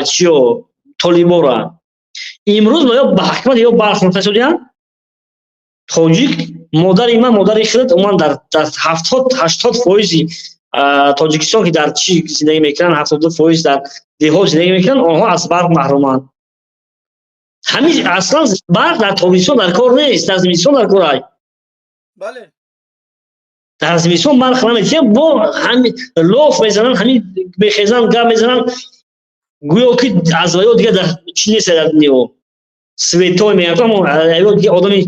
Чиё толибора имрӯз ё ба ҳакмат ё барқ мутасудиян. Тоҷик модари ман, модари худат, умуман дар 70-80 фоизи Тоҷикистон, ки дар чӣ зиндагӣ мекунанд, 72% дар деҳот зиндагӣ мекунанд, онҳо аз барқ маҳруманд. Ҳамин аслан барқ дар тобистон дар кор нест, дар зимистон дар кор ай. Дар зимистон барқ наметиҳанд, бо ҳами лоф мезананд, ҳамин мехезанд, гап мезананд, гӯё ки аз ваё дига дар чӣ нест дар дунё. Святой мегӯянд, аммо дига одами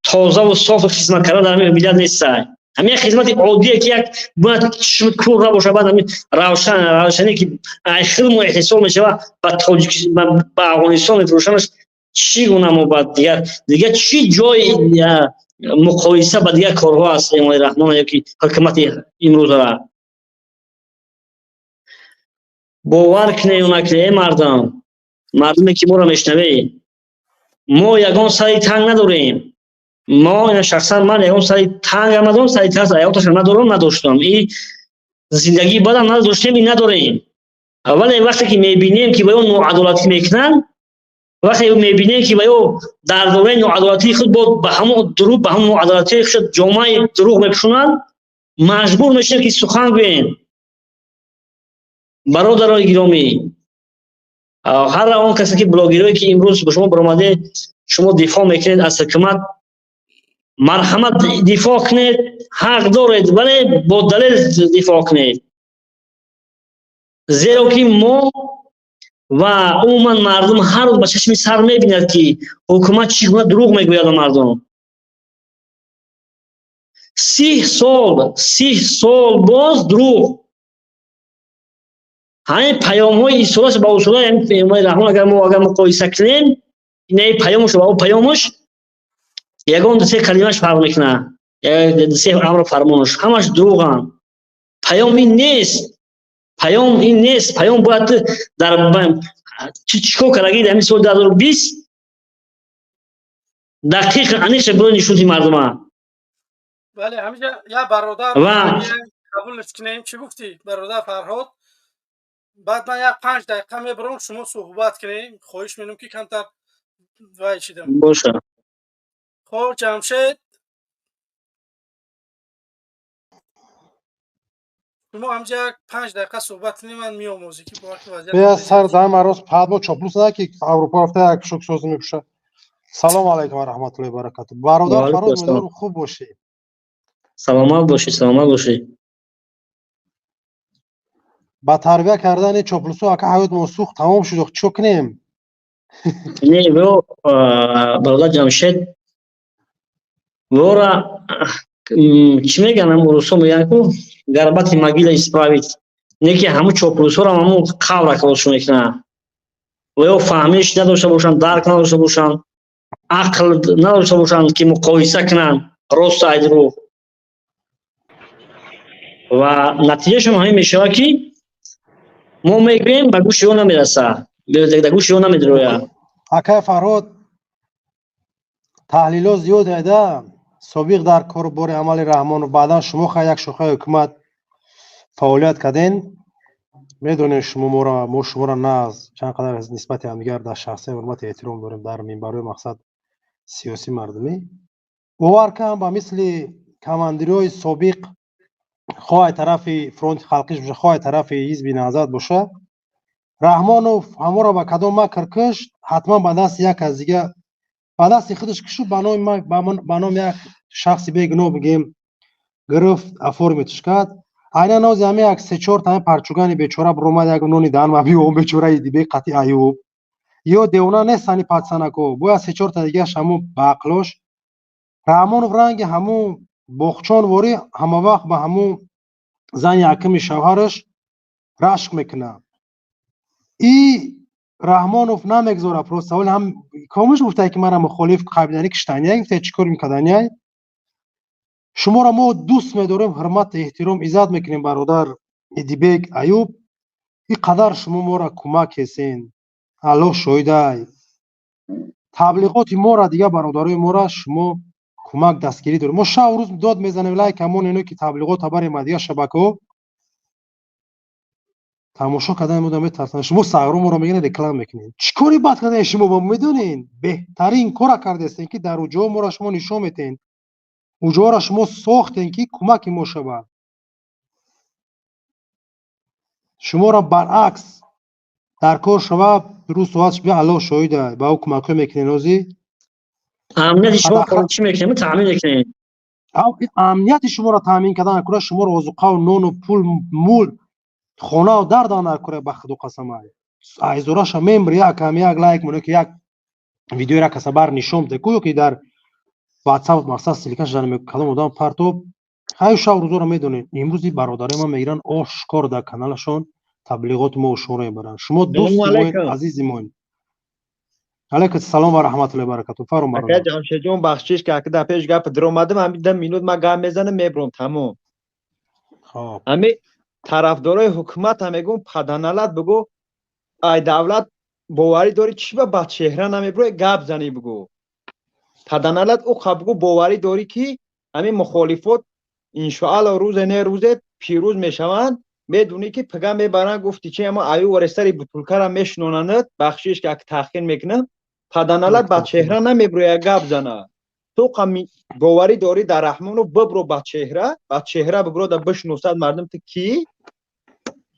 тозаву софу хизмат кардан дар ҳамин миллат нестай. Ҳамин як хизмати оддие, ки як бояд чишми кур набошад, баъд ҳамин равшан равшане, ки хидму эҳтисоб мешавад, ба тоҷик, ба Афғонистон мефурӯшанаш. Чӣ гуна мо ба дигар чӣ ҷои муқоиса ба дигар корҳо аст Эмомалӣ Раҳмон ё ки ҳукумати имрӯзара? Бовар кунед ё накунед, э мардум, мардуме ки моро мешунавед, мо ягон сари танг надорем. Мо, шахсан ман, ягон сари тангам надорам, сари танг ҳаёташам надорам, надоштам, и зиндагии бадам надоштем и надорем. Вале вақте ки мебинем, ки ба ё ноадолатӣ мекунанд, вақте мебинем, ки ба ё дар доираи ноадолатии худ бо ба ҳамон дурӯғ, ба ҳамон ноадолатии худ ҷомаи дурӯғ мепӯшонанд, маҷбур мешавем, ки сухан гӯем. Бародарои гиромӣ, ҳар он касе ки блогерое, ки имрӯз ба шумо баромаде, шумо дифоъ мекунед аз ҳукумат, марҳамат, дифоъ кунед, ҳақ доред, вале бо далел дифоъ кунед, зеро ки мо ва умуман мардум ҳар рӯз ба чашми сар мебинад, ки ҳукумат чӣ гуна дурӯғ мегӯяд ба мардум. 30 сол, 30 сол боз дурӯғ. Ҳамин паёмҳои истифодааш ба усулаи Эмомалӣ Раҳмон, агар мо агар муқоиса кунем, инаи паёмаш ва он паёмаш ягон дусе калимаш фарқ мекунад, дусе амру фармонаш, ҳамаш дурӯғанд. Паём ин нест, паём ин нест. Паём бояд дар чӣ кор кардагӣ дар ҳамин соли 2020 дақиқ аниқша бирои нишони мардума. Бале, ҳамиҷа як бародар ва қабул кунем. Чӣ гуфтӣ, бародар Фарҳод? Баъд ман як 5 дақиқа мебарам, шумо суҳбат кунем. Хоҳиш менам, ки камтар вай шидам. Боша. Хоб, Ҷамшед, шумо ҳамҷа як 5 дақиқа суҳбат кунем, ман меомӯзӣ, ки бея сар дар мароз падмо чоплус на, ки Аврупо рафта як шуксозӣ мепӯшад. Салому алайкум ва раҳматуллоҳи баракату, бародар Фарҳод, умедворам, хуб бошӣ. Саломат бошӣ, саломат бошӣ. Ба тарбия кардани чоплусо, ака, ҳаёт мо сӯхт, тамом шуд, чӣ кунем? Не, во, бародар Ҷамшед, вора чӣ мегӯянд, ҳам урусо мегӯянд ку, горбатая могила исправить, не ки ҳамун чоплусҳоро ҳамун қавра калошо мекунанд ва ё фаҳмиш надошта бошанд, дарк надошта бошанд, ақл надошта бошанд, ки муқоиса кунанд рост ай дурӯғ. Ва натиҷаашон ҳамин мешавад, ки мо мегӯем, ба гӯши ё намерасад, ба гӯши ё намедирояд. Акай Фарҳод, таҳлило зиёд айда собиқ дар корубори Амали Раҳмонов, баъдан шумо хай як шохаи ҳукумат фаъолият карден. Медонем шумо моро, мо шуморо на аз чанд қадар нисбати ҳамдигар дар шахсия ҳурмати эҳтиром дорем, дар минбарҳои мақсад сиёсӣ мардумӣ. Бовар кам, ба мисли командирҳои собиқ, хоҳ тарафи фронти халқиш боша, хоҳ тарафи ҳизби Наҳзат боша, Раҳмонов ҳаморо ба кадом макр кушт, ҳатман ба дасти як аз дига, ба дасти худаш кушу, ба номи як шахси бегуноҳ бигем, гирифт, оформить ш кард. Айнан нози ҳами як сечор тами парчугани бечора биромад, як нони даҳан мабиём, бечораи дибе қатъи Аюб ё девона нестани патсанако, бояд сечорта дигаш ҳамун ба ақлош. Раҳмонов ранги ҳамун боғчон ворӣ ҳама вақт ба ҳамун зани якуми шавҳараш рашк мекунад. И Раҳмонов намегзора просто вале ҳам комиш гуфтае, ки мара мухолиф қабилани киштания гуфтае, чӣ кор мекарданияй. Шуморо мо дӯст медорем, ҳурмат, эҳтиром, иззат мекунем, бародар Идибек Аюб. Ин қадар шумо моро кӯмак ҳесен, Аллоҳ шоҳидай. Таблиғоти мора, дигар бародарои мора шумо кӯмак, дастгирӣ дорем. Мо шабу рӯз дод мезанем, лайк ҳамон ино, ки таблиғота барем ба дигар шабакаҳо. Тамошо кардани мода метарсанд. Шумо сағро моро мегиред, реклама мекунед. Чӣ кори бад кардаед шумо, ба медонед? Беҳтарин кора кардастен, ки дар уҷоҳо моро шумо нишон метиҳед. Уҷоҳоро шумо сохтем, ки кӯмаки мо шавад. Шуморо баръакс дар кор шава, рӯз соатш бия, Аллоҳ шоҳида, ба ӯ кӯмакҳо мекунед ҳозир. Амнияти шумо чӣ мекунем? Таъмин мекунем. Амнияти шуморо таъмин кардан накура, шуморо озуқаву нону пул, мул, хонаву дар дан накура, ба худо қасама. Айзораша мембри як ам як лайк моне, ки як видеоро каса бар нишон бите ку, ё ки дар WhatsApp мақсад ссылка шадан кадом одам партоб. Ҳаю шав рӯзоро медонед. Имрӯзи бародарои ман мегиранд, ошкор дар каналашон таблиғоти мо шуморо мебаранд. Шумо дӯсти моед, азизи моед. Алайкум салом ва раҳматуллоҳи баракату. Фаром, бародар. Ака Ҷамшедҷон, бахшиш, ки ака дар пеш гап даромадам, ҳамин 10 минут ман гап мезанам, мебурам, тамом. Хоб. Ҳами тарафдорои ҳукумат ҳам мегӯм, паданалат, бугӯ, ай давлат боварӣ дорӣ, чӣ ба бадчеҳра намебурӣ, гап занӣ, бугӯ, паданалат, ӯ бугӯ, боварӣ дорӣ, ки ҳамин мухолифот иншоалло рӯзе не рӯзе пирӯз мешаванд, медонӣ, ки пага мебаранд, гуфти чи, ама аю варестари бутулкара мешинонанд, бахшиш, ки ак таҳқир мекунам, паданалат бадчеҳра намебурӯя гап зана. Ту боварӣ дорӣ дар Раҳмону, бибро бадчеҳра, бадчеҳра бибро, да бишносад мардум ту кӣ.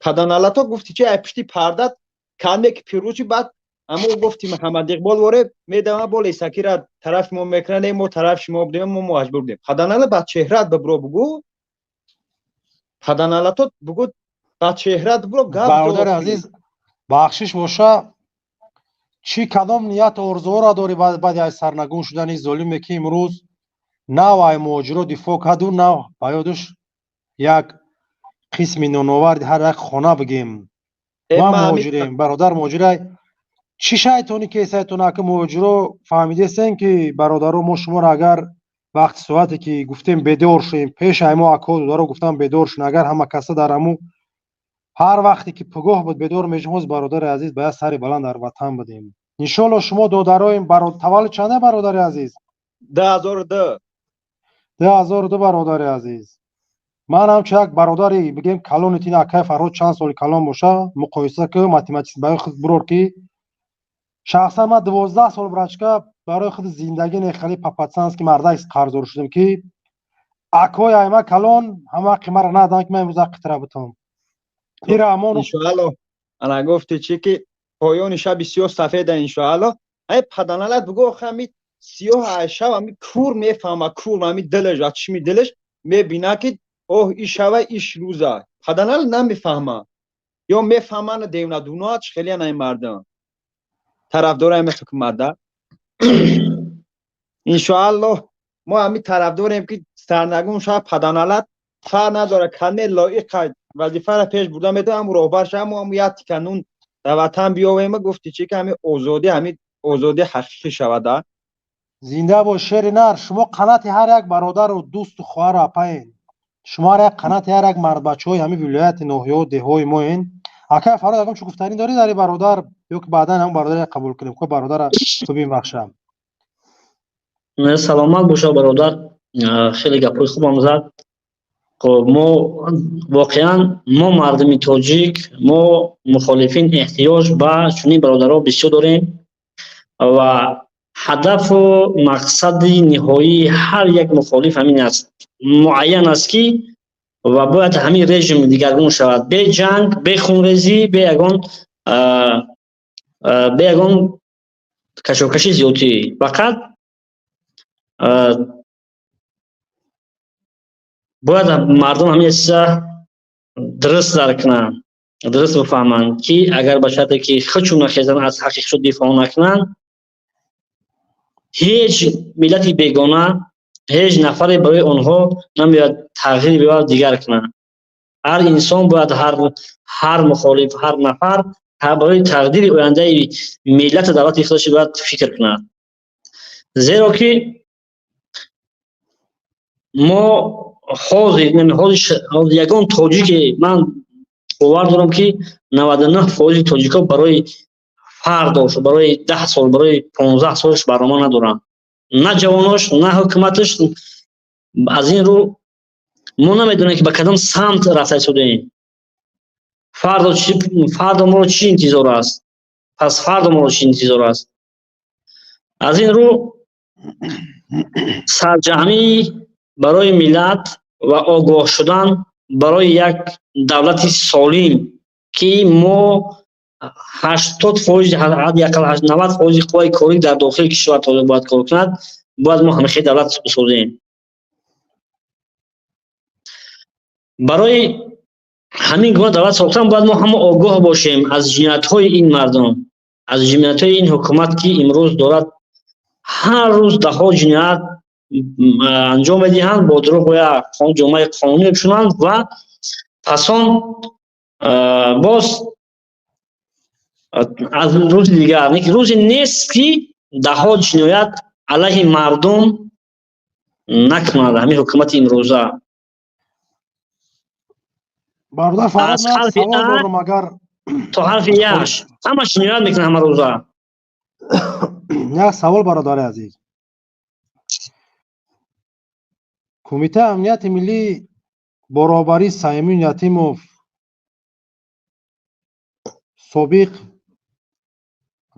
Паданалато, гуфти чи, ай пишти пардат каме ки пирӯзи, баъд амо гуфти Муҳаммад Иқбол воре медавам, бо лесакира тарафи мо мекунанд, мо тарафи шумо будем, мо маҷбур будем. Паданала, бадчеҳрат бибро, бугӯ, паданалато, бугӯ, бадчеҳрат бибро, гап. Бародари азиз, бахшиш боша, чӣ кадом нияту орзуҳоро дорӣ баъди аз сарнагун шудани золиме, ки имрӯз нав ай муҳоҷиро дифоъ карду, нав ба ёдуш як қисми ноноварди ҳар як хона бигем? Ма муҳоҷирем, бародар муҳоҷирай, чӣ шайтони кесайтон, ака муҳоҷиро фаҳмидесен, ки бародаро, мо шуморо агар вақти соате ки гуфтем бедор шуем, пеш ай мо акҳо додаро гуфтам бедор шун, агар ҳама каса дар ҳаму ҳар вақте ки пугоҳ буд бедор мешум, ҳоз, бародари азиз, ба як сари баланд дар ватан будем. Иншоалло, шумо додароем. Таваллуд чанда, бародари азиз? 2002. 2002. Бародари азиз, ман ҳамчун як бародари бигем калони тин, акай Фарҳод чанд соли калон боша, муқоиса ки математик барои худ бурор, ки шахсан ман 12 сол, брачка, барои худ зиндагӣ нехали по-пацански мардак қарздор шудем, ки акҳои айма калон ҳама ҳаққи маро надоданд, ки ман имрӯз ҳаққи тира бутам. Ира амон. Иншоалло, ана гуфти чи, ки поёни шаби сиёҳ сафеда, иншоалло. Ай паданалат, бугӯ, охи ҳами сиёҳ ай шаб ҳами кур мефаҳма, кур ҳами дилаш, аз чишми дилаш мебина, ки оҳ, иш шава, иш рӯза. Паданал намефаҳма ё мефаҳманд, девнадуноа чи хеле ай мардум тарафдори ҳами ҳукуматда. Иншоалло, мо ҳами тарафдорем, ки сарнагун шава паданалат, фарқ надора, каме лоиқа вазифаро пеш бурда метавон, ҳаму роҳбар шава, мо ҳаму як тика нун дар ватан биёвем, гуфти чи, ки ҳами озодӣ, ҳами озодӣ ҳақиқӣ шавада. Зинда бош, шери нар. Шумо қанати ҳар як бародару дӯсту хоҳару апаен. Шумо ҳар як қанати ҳар як мардбачаҳои ҳамин вилояти, ноҳияҳо, деҳҳои моен. Акай Фарҳод, ягон чӣ гуфтанӣ дорӣ дар ин бародар, ё ки баъдан ҳамн бародаре қабул кунем ко бародара ту бибахшам? Саломат боша, бародар, хеле гапҳои хубам зад. Хоб, мо воқеан, мо мардуми тоҷик, мо мухолифин эҳтиёҷ ба чунин бародаро бисёр дорем ва ҳадафу мақсади ниҳоии ҳар як мухолиф ҳамин аст, муайян аст, ки ва бояд ҳамин режим дигаргун шавад, бе ҷанг, бе хунрезӣ, бе ягон кашокаши зиёдтӣ, фақат бояд мардум ҳамин чиза дуруст дарк кунанд, дуруст бифаҳманд, ки агар ба шарте ки худшон нахезанд, аз ҳаққи худ дифоъ накунанд, ҳеҷ миллати бегона, ҳеҷ нафаре барои онҳо намеояд тағйир биёрад, дигар кунад. Ҳар инсон бояд, ҳар мухолиф, ҳар нафар барои тақдири ояндаи миллату давлати худаш бояд фикр кунад, зеро ки мо ҳозир ягон тоҷике, ман бовар дорам, ки 99 фоизи тоҷикҳо барои фардош, барои 10 сол, барои 15 солаш барнома надоранд, на ҷавонош, на ҳукуматаш. Аз ин рӯ мо намедонем, ки ба кадом самт рафта истодаем. Фардо моро чӣ интизор аст? Пас фардо моро чӣ интизор аст? Аз ин рӯ сарҷамъӣ барои миллат ва огоҳ шудан барои як давлати солим, ки мо 80%, ҳадди ақал 90% қувваи корӣ дар дохили кишвар бояд кор кунад, бояд мо ҳамихел давлат бисозем. Барои ҳамин гуна давлат сохтан бояд мо ҳама огоҳ бошем аз ҷиноятҳои ин мардум, аз ҷиноятҳои ин ҳукумат, ки имрӯз дорад ҳар рӯз даҳҳо ҷиноят анҷом медиҳанд, бо дурӯғ ва ҷомаи қонунӣ мепӯшонанд ва пас он боз аз рӯзи дигар, рӯзе нест, ки даҳҳо ҷиноят алайҳи мардум накунад ҳамин ҳукумати имрӯза. Бародар Фарҳод, савол дорам, агар то ҳарфи яш ҳама ҷиноят мекунад ҳама рӯза. Як савол, бародари азиз. Кумитаи амнияти миллӣ бо роҳбарии Саимин Ятимов, собиқ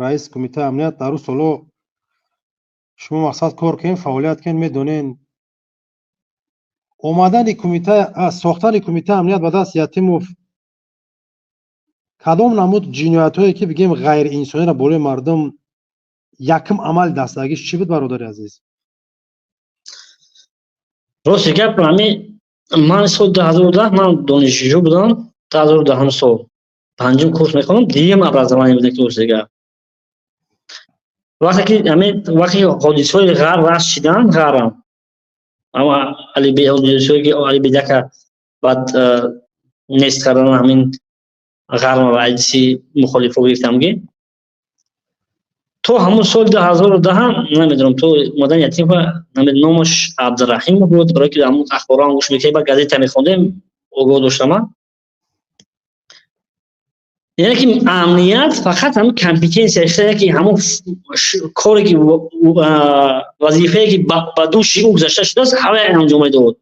раиси кумитаи амният, дар ӯ солҳо шумо мақсад кор кунед, фаъолият кунед, медонед, омадани кумита, сохтани кумитаи амният ба даст Ятимов кадом намуд ҷиноятҳое, ки бигем ғайриинсониро болои мардум якум амали дастагиш чӣ буд, бародари азиз? Рости гап, ҳами ман соли 2010 ман донишҷӯ будам, 2010 сол панҷум курс мехондам, дуюм образование будем, ки рости гап. Вақте ки ҳамин вақте ҳодисаҳои ғарб раст шидан, ғарбам ама ҳодисаҳое ки Алибедака баъд нест кардан ҳамин ғарб ва айдиси мухолифо гирифтам, ки то ҳамун соли 2010 намедонам, то омадани Ятимова, номаш Абдураҳимов буд, барои ки ҳамун ахборам гӯш мекардем, ба газета мехондем, огоҳ доштам. Яъне ки амният фақат ҳамин компетенсия, ки ҳамун коре, ки вазифае, ки ба дӯши ӯ гузашта шудааст, ҳамаи анҷом медод.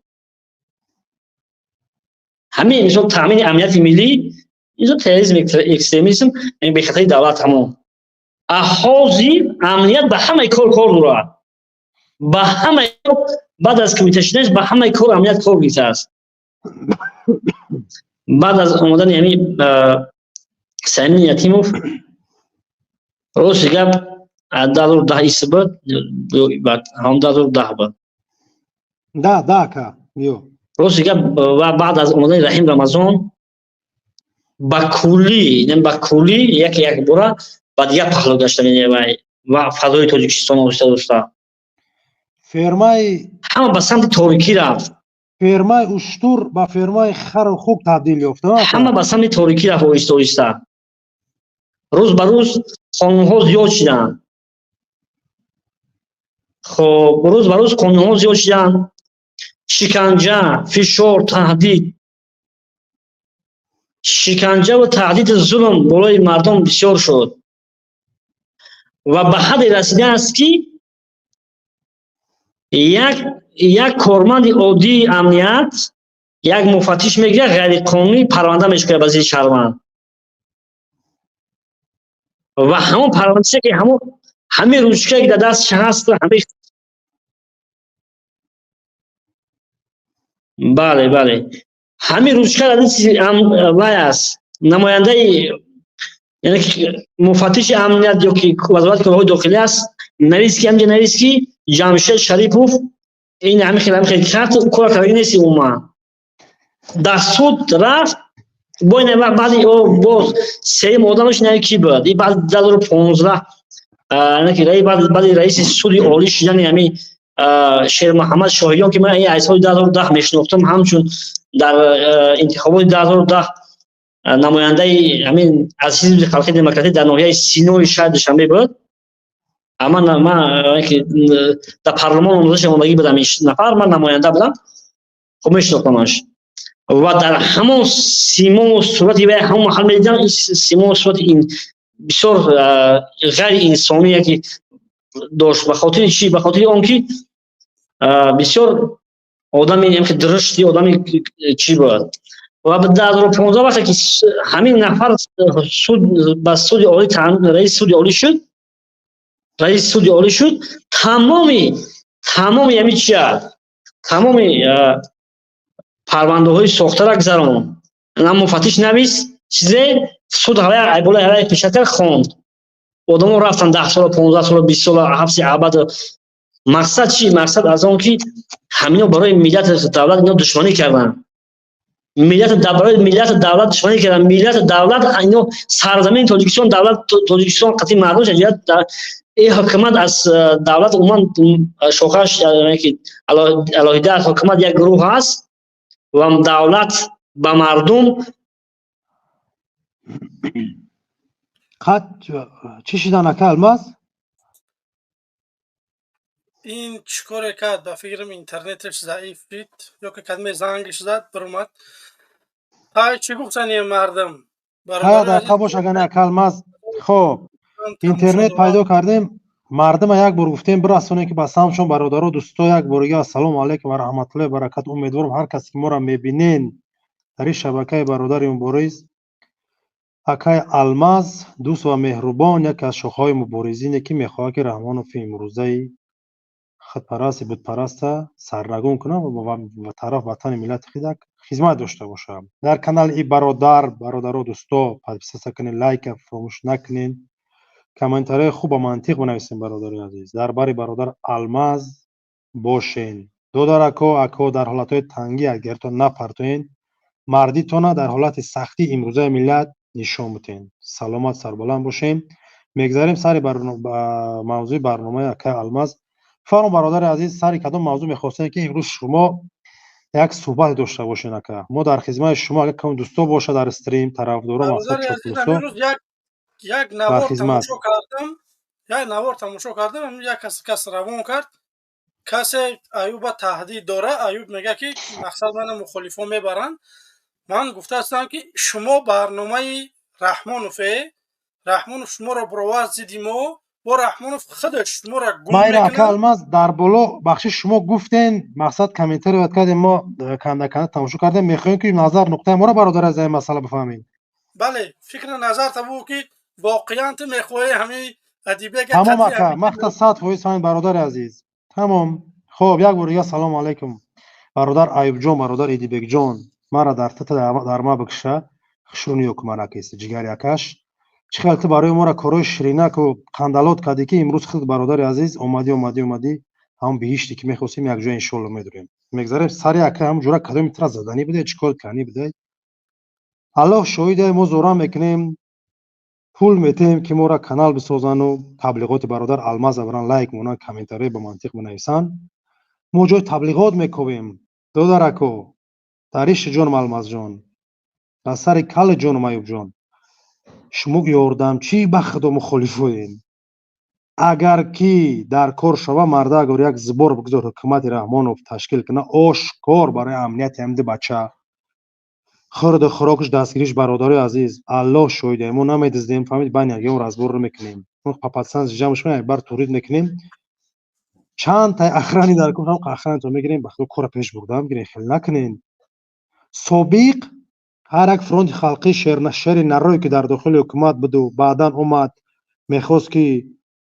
Ҳамин мисол таъмини амнияти миллӣ, мисол терроризм, экстремизм, бехатари давлат, ҳамон. Ҳозир амният ба ҳамаи кор кор дорад, ба ҳамаи, баъд аз кумита шуданаш ба ҳамаи кор амният кор гирифтааст. Баъд аз омадани ҳамин Саимин Ятимов, рости гап, 2010 ис буд, ҳам 2010 буд. Да, да, ка, ё. Рости гап, ва баъд аз омадани Раҳим Рамазон ба куллӣ, ба куллӣ яке якбора ба дигар паҳлӯ гашта ва фазои Тоҷикистон оҳиста оҳиста фермаи ҳама ба самти торикӣ рафт. Фермаи уштур ба фермаи хару хук табдил ёфт. Ҳама ба самти торикӣ рафт оҳиста оҳиста. Рӯз ба рӯз қонунҳо зиёд шуданд. Хоб, рӯз ба рӯз қонунҳо зиёд шуданд, шиканҷа, фишор, таҳдид, шиканҷа ва таҳдиди зулм болои мардум бисёр шуд ва ба ҳадде расидааст, ки як корманди оддии амният, як муфаттиш мегирад, ғайриқонунӣ парванда мешкунад ба зидди шаҳрванд ва ҳамон парвандаша, ки ҳамон ҳамин ручкае, ки дар дасташ ҳаст, ҳамин, бале, бале, ҳамин ручка дар дасти вай аст, намояндаи, яъне муфаттиши амният ё ки вазорати корҳои дохилӣ аст, навис, ки ҳамҷа навис, ки Ҷамшед Шарипов ин ҳамин хел, ҳамин хел кард, кора кардаги нест умуман. Дар суд рафт, бо ин баъди боз сеюм одамаш ина ки буд, и баъд 2015 баъди раиси суди олӣ шудани ҳамин Шермуҳаммад Шоҳиён, ки ман аз соли 2010 мешинохтам, ҳамчун дар интихоботи 2010 намояндаи ҳамин аз ҳизби халқи демократӣ дар ноҳияи Синои шаҳри Душанбе буд. Ман дар парлумон омӯзиш омодагӣ будам, ин нафар, ман намоянда будам, хуб мешинохтамаш ва дар ҳамон симову сурати вай ҳамон маҳал медидам, ин симову сурати бисёр ғайриинсоние ки дошт. Ба хотири чӣ? Ба хотири он ки бисёр одами друшти одами чӣ буд. Ва 2015 вақте ки ҳамин нафар суд ба суди олӣ, раиси суди олӣ шуд, раиси суди олӣ шуд, тамоми ҳамин чия, тамоми парвандаҳои сохтара гузаронд. На муфаттиш навист чизе, суд ҳавая айболаи ҳавая пешат кард, хонд. Одамо рафтан 10 сола, 15 сола, 20 сола ҳабси абад. Мақсад чи? Мақсад аз он ки ҳамино барои миллати давлат ино душманӣ карданд. Миллати, барои миллати давлат душманӣ карданд. Миллати давлат ино сарзамини Тоҷикистон, давлат Тоҷикистон қатъи мардум шад. Ин ҳукумат аз давлат умуман шохааш, ки алоҳида аз ҳукумат як гурӯҳ ҳаст ва давлат ба мардум. Қат чӣ шидан, ака Алмаз? Ин чӣ коре кард? Ба фикрам, интернеташ заиф шид ё ки кадме зангиш зад, биромад. Ҳай, чӣ гуфтани мардум? Ҳа, дақиқа бош, агар ака Алмаз. Хоб, интернет пайдо кардем, мардума як бор гуфтем, бирасонем, ки ба самтшон бародаро, дӯсто, як борига ассалому алайкум ва раҳматуллоҳи баракат. Умедворам, ҳар касе ки моро мебинен дар ин шабакаи бародари мубориз акай Алмаз, дӯст ва меҳрубон, яке аз шохаҳои муборизине, ки мехоҳад, ки Раҳмонови имрӯзаи худпарасти бутпараста сарнагун кунад ва тараф ватани миллати худ як хизмат дошта бошад. Дар канали и бародар, бародаро, дӯсто, подписаться кунед, лайка фаромӯш накунед, комментарияи хуб ба мантиқ бинависем. Бародари азиз, дар бари бародар Алмаз бошен. Додарако, ако, дар ҳолатҳои тангӣ якдигарто напартоен, мардитона дар ҳолати сахтии имрӯзаи миллат нишон бутен. Саломат, сарбаланд бошем. Мегзарем сари мавзӯи барномаи акай Алмаз. Фармо, бародари азиз, сари кадом мавзӯъ мехостем, ки имрӯз шумо як суҳбате дошта бошен? Ака, мо дар хизмати шумо. Агар кам дӯсто боша дар стрим, тарафдоро, мақсад чоплусо. Як навор тамошо кардам, як навор тамошо кардам, як кас равон кард. Касе Аюба таҳдид дора. Аюб мега, ки мақсад мана мухолифон мебаранд. Ман гуфтаастам, ки шумо барномаи Раҳмонове, Раҳмонов шуморо бировард зидди мо, бо Раҳмонов худаш шуморо гум. Майра, ака Алмаз, дар боло бахши шумо гуфтен, мақсад комментари вад кардем, мо канда канда тамошо кардем. Мехоҳем, ки назар нуқтаи моро, бародар, аз ин масъала бифаҳмем. Бале, фикри назар табу, ки воқеан ту мехоҳӣ ҳамин адибега. Тамом, ака, махта 100% фаҳмид, бародари азиз, тамом. Хоб, як бор дига салому алайкум, бародар Аюбҷон, бародар Идибекҷон. Мара дар тата дар ма бикша хушрӯ ниё кумара кеси ҷигари акаш. Чӣ хел ту барои моро корҳои ширинаку қандалот кардӣ, ки имрӯз худ, бародари азиз, омадӣ, омадӣ, омадӣ, ҳамон биҳиште ки мехостем, якҷоя иншоалло медурем. Мегзарем сари ака, ҳамн ҷура кадоми тра заданӣ буде, чӣ кор кардӣ буде? Аллоҳ шоҳиде, мо зора мекунем, пул метем, ки моро канал бисозану таблиғоти бародар Алмаз абран, лайк монанд, комментарие ба мантиқ бинависанд. Мо ҷои таблиғот мекобем. Додарако, дар иши ҷонам, Алмазҷон, дар сари кали ҷонам, Аюбҷон, шумо ёрдамчӣ ба худо мухолифоем. Агар ки дар кор шава, марда, агар як зибор бигзор ҳукумати Раҳмонов ташкил кунад, ошкор барои амнияти ҳамди бача, хӯрду хӯрокаш, дастгириш, бародарои азиз, Аллоҳ шоҳиде, мо намедиздем, фаҳмид, байни ягон разбор мекунем, папатсан ҷамъш бар турид мекунем, чанд тай охрани дар кор, охранато мегирем, ба худо кора пеш бурдам гирем, хел накунен. Собиқ ҳар як фронти халқӣ, шери нарое, ки дар дохили ҳукумат буду баъдан омад, мехост, ки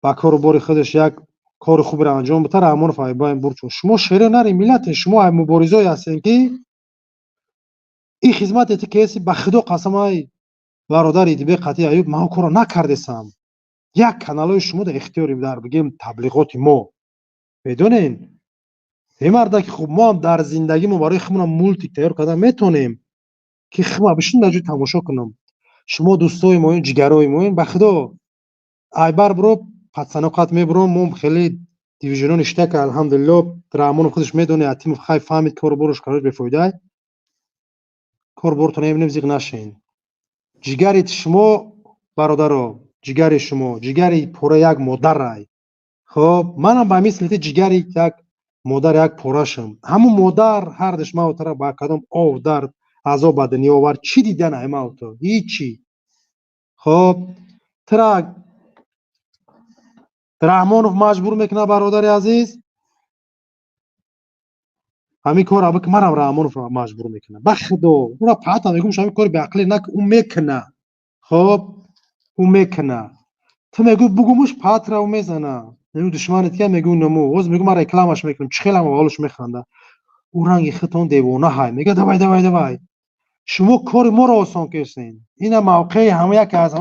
ба кору бори худаш як кори хуберо анҷом бита, Раҳмонов айбайн бурд. Чун шумо шере нари миллате, шумо ай муборизое ҳастем, ки ин хизмате ти ки ба худо қасам, ай бародари Идибек қатъи Аюб, ман корро накардесам. Як каналҳои шумо дар ихтиёри, дар бигем, таблиғоти мо медонен, е мардаки хуб, мо ҳам дар зиндагимо барои худмонам мультик тайёр карда метонем, ки хма бишин дар ҷой тамошо кунам. Шумо дӯстои моён, ҷигарои моён, ба худо айбар биро пацаноқат мебуром, мо хеле дивизионо ништака, алҳамдулилло. Раҳмонов худаш медоне, Атимов хай фаҳмид, кору боруш карош бефоидай. Кор бортон мебинем, зиқ нашен. Ҷигари шумо, бародаро, ҷигари шумо, ҷигари пора як модарай. Хоб, манам ба мисли ти ҷигари як модар, як порашам. Ҳамун модар ҳардаш мавтара ба кадом ов дард азоб ба дунё овард, чӣ дидан ай мавто? Ҳичи. Хоб, тра Раҳмонов маҷбур мекунад, бародари азиз. Ҳамин корро бик, манам Раҳмонов маҷбур мекунам. Ба худо, ура паата мегум, ҳамин кори беақлӣ нак, ӯ мекуна. Хоб, ӯ мекуна. Ту мегӯ бугумуш, паатра ӯ мезана. Мегӯ душманит ка, мегӯ наму. Ҳоз мегӯ, ман рекламаш мекунам. Чӣ хелам ҳолаш механда. Ӯ ранги худтон девона ҳай. Мега: «Давай, давай, давай». Шумо кори моро осон кесен. Ина мавқеи ҳама яке аз